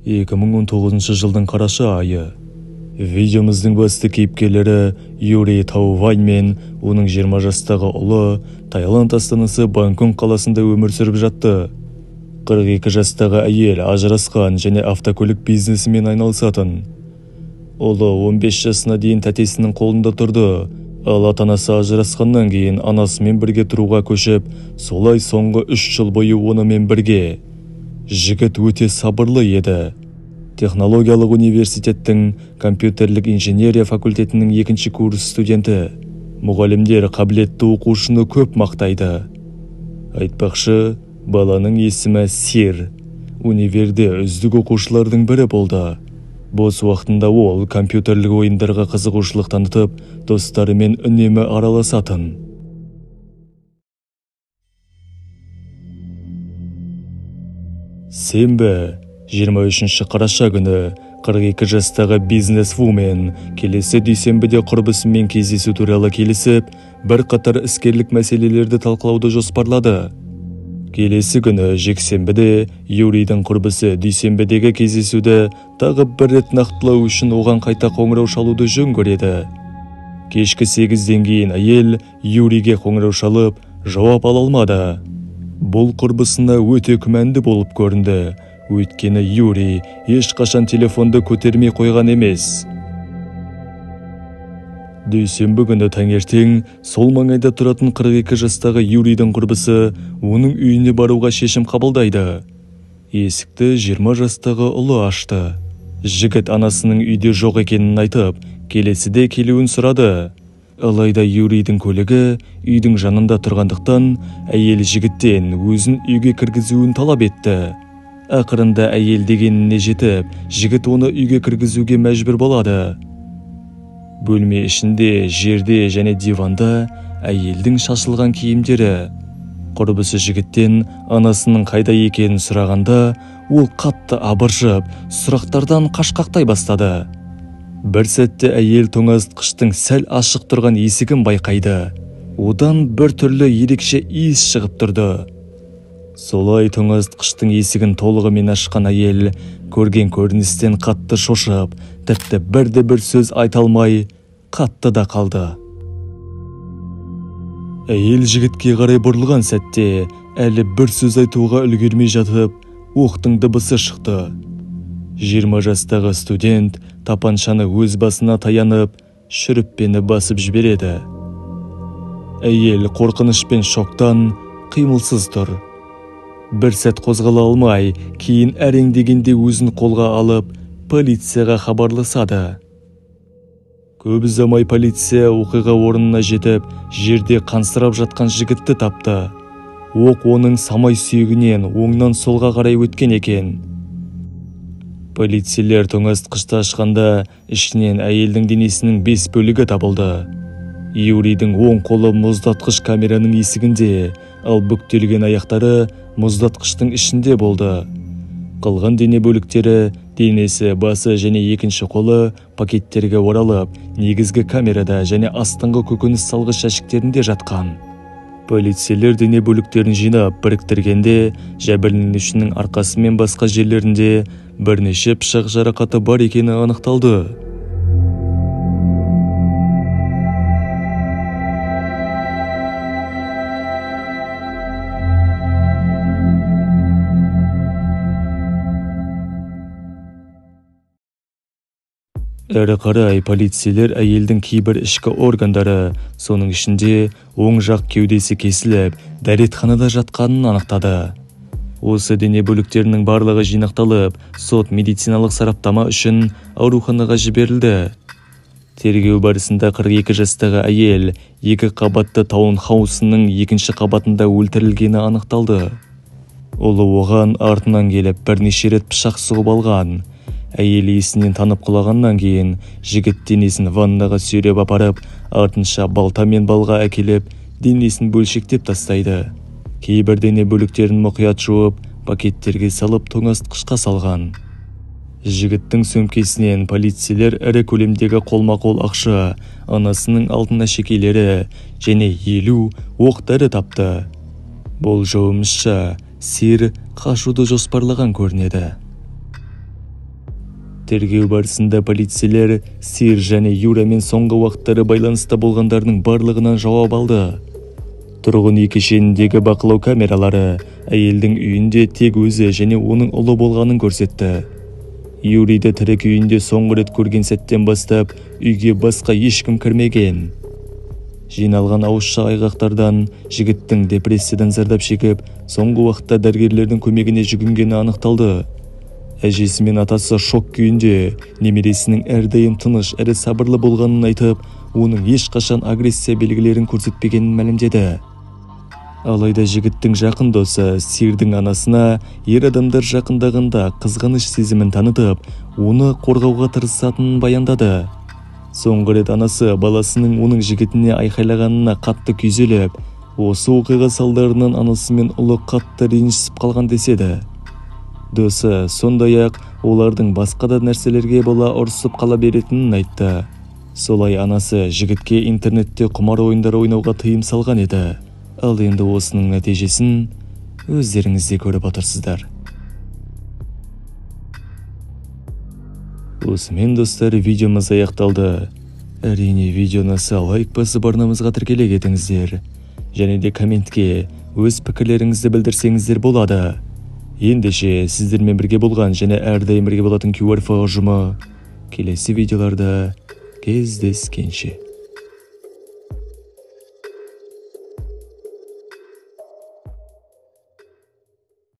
2019 жылдың қараша айы. Видеомыздың басты кейіпкерлері Юрий Таувань мен оның 20 жастағы ұлы Таиланд астанасы Бангкок қаласында өмір сүріп жатты. 42 жастағы әйел ажырасқан және автокөлік бизнесімен айналысатын. Ұлы 15 жасына дейін тәтесінің қолында тұрды. Ал ата-анасы ажырасқаннан кейін анасымен бірге тұруға көшіп, солай соңғы 3 жыл бойы онымен бірге. Жігіт өте сабырлы еді. Технологиялық университеттің компьютерлік инженерия факультетінің екінші курс студенті. Мұғалімдер қабілетті оқушыны көп мақтайды. Айтпақшы, баланың есімі Сир. Универде үздік оқушылардың бірі болды. Бос уақытында ол компьютерлік ойындарға қызығушылық танытып, достарымен үнемі араласатын. Сенбі, 23 қараша күні 42 жастағы бизнесвумен келесі дүйсенбіде құрбысымен кездесу туралы келісіп, бірқатар іскерлік мәселелерді талқылауды жоспарлады. Келесі күні жексенбіде Юрийдің құрбысы дүйсенбідегі кездесуді тағы бір рет нақтылау үшін оған қайта қоңырау шалуды жөн көреді. Кешкі 8-ден кейін әйел Юрийге қоңырау шалып, жауап ала алмады. Бұл құрбысына өте күмәнді болып көрінді. Өйткені Юрий ешқашан телефонды көтермей қойған емес. Дүйсенбі күні таңертең сол маңайда тұратын 42 жастағы Юрийдің құрбысы оның үйіне баруға шешім қабылдайды. Есікті 20 жастағы ұлы ашты. Жігіт анасының үйде жоқ екенін айтып, келесіде келуін сұрады. Алайда Юрийдің көлігі үйдің жанында тұрғандықтан әйел жігіттен өзін үйге кіргізуін талап етті. Ақырында әйел дегеніне жетіп, жігіт оны үйге кіргізуге мәжбүр болады. Бөлме ішінде, жерде және диванда әйелдің шашылған киімдері. Құрбысы жігіттен анасының қайда екенін сұрағанда, ол қатты абыржып, сұрақтардан қашқақтай бастады. Бір сәтте әйел тоңазытқыштың сәл ашық тұрған есігін байқайды. Одан бір түрлі ерекше иіс шығып тұрды. Солай тоңазытқыштың есігін толығымен ашқан әйел көрген көріністен қатты шошып, тіпті бірде-бір сөз айта алмай, қатты да қалды. Әйел жігітке қарай бұрылған сәтте әлі бір сөз айтуға үлгермей жатып, оқтың дыбысы шықты. 20 жастағы студент тапаншаны өз басына таянып, шүріппені басып жібереді. Әйел қорқыныш пен шоктан қимылсыз тұр. Бір сәт қозғала алмай, кейін әрең дегенде өзін қолға алып, полицияға хабарласады. Көп ұзамай полиция оқиға орнына жетіп, жерде қансырап жатқан жігітті тапты. Оқ оның самай сүйегінен оңнан солға қарай өткен екен. Полицейлер тоңазытқышты ашқанда ішінен әйелдің денесінің 5 бөлігі табылды. Юрийдің оң қолы мұздатқыш камераның есігінде, ал бүктелген аяқтары мұздатқыштың ішінде болды. Қалған дене бөліктері, денесі, басы және екінші қолы пакеттерге оралып, негізгі камерада және астыңғы көкөніс салғыш жәшіктерінде жатқан. Полицейлер дене бөліктерін жинап біріктіргенде, жәбірленушінің арқасы мен басқа жерлерінде бірнеше пышақ жарақаты бар екені анықталды. Әрі қарай полицейлер әйелдің кейбір ішкі органдары, соның ішінде оң жақ кеудесі кесіліп, дәретханада жатқанын анықтады. Осы дене бөліктерінің барлығы жинақталып, сот медициналық сараптама үшін ауруханаға жіберілді. Тергеу барысында 42 жастағы әйел екі қабатты таунхаусының екінші қабатында өлтірілгені анықталды. Ұлы оған артынан келіп бірнеше рет пышақ сұғып алған. Әйел есінен танып құлағаннан кейін жігіт денесін ваннаға сүйреп апарып, артынша балта мен балға әкеліп, денесін бөлшектеп тастайды. Кейбір дене бөліктерін мұқият жуып, пакеттерге салып тоңазытқышқа салған. Жігіттің сөмкесінен полицейлер ірі көлемдегі қолма-қол ақша, анасының алтын әшекейлері және 50 оқ-дәрі тапты. Болжауымызша, Сир қашуды жоспарлаған көрінеді. Тергеу барысында полицейлер Сир және Юрамен соңғы уақыттары байланыста болғандарының барлығынан жауап алды. Тұрғын үй кешеніндегі бақылау камералары әйелдің үйінде тек өзі және оның ұлы болғанын көрсетті. Юриді тірі күйінде соңғы рет көрген сәттен бастап үйге басқа ешкім кірмеген. Жиналған ауызша айғақтардан жігіттің депрессиядан зардап шегіп, соңғы уақытта дәрігерлердің көмегіне жүгінгені анықталды. Әжесі мен атасы шок күйінде немересінің әрдайым тыныш әрі сабырлы болғанын айтып, оның ешқашан агрессия белгілерін көрсетпегенін мәлімдеді. Алайда жігіттің жақын досы Сирдің анасына ер адамдар жақындағанда қызғаныш сезімін танытып, оны қорғауға тырысатынын баяндады. Соңғы рет анасы баласының оның жігітіне айқайлағанына қатты күйзеліп, осы оқиға салдарынан анасы мен ұлы қатты ренжісіп қалған деседі. Досы сондай-ақ олардың басқа да нәрселерге бола ұрысып қала беретінін айтты. Солай анасы жігітке интернетте құмар ойындар ойнауға тыйым салған еді. Ал енді осының нәтижесін өздеріңіз де көріп отырсыздар. Осымен, достар, видеомыз аяқталды. Әрине, видеоны лайк басып арнамызға тіркеле кетіңіздер. Және де комментке өз пікірлеріңізді білдірсеңіздер болады. Ендеше сіздермен бірге болған және әрдайым бірге болатын QRF ұжымы келесі видеоларда кездескенше.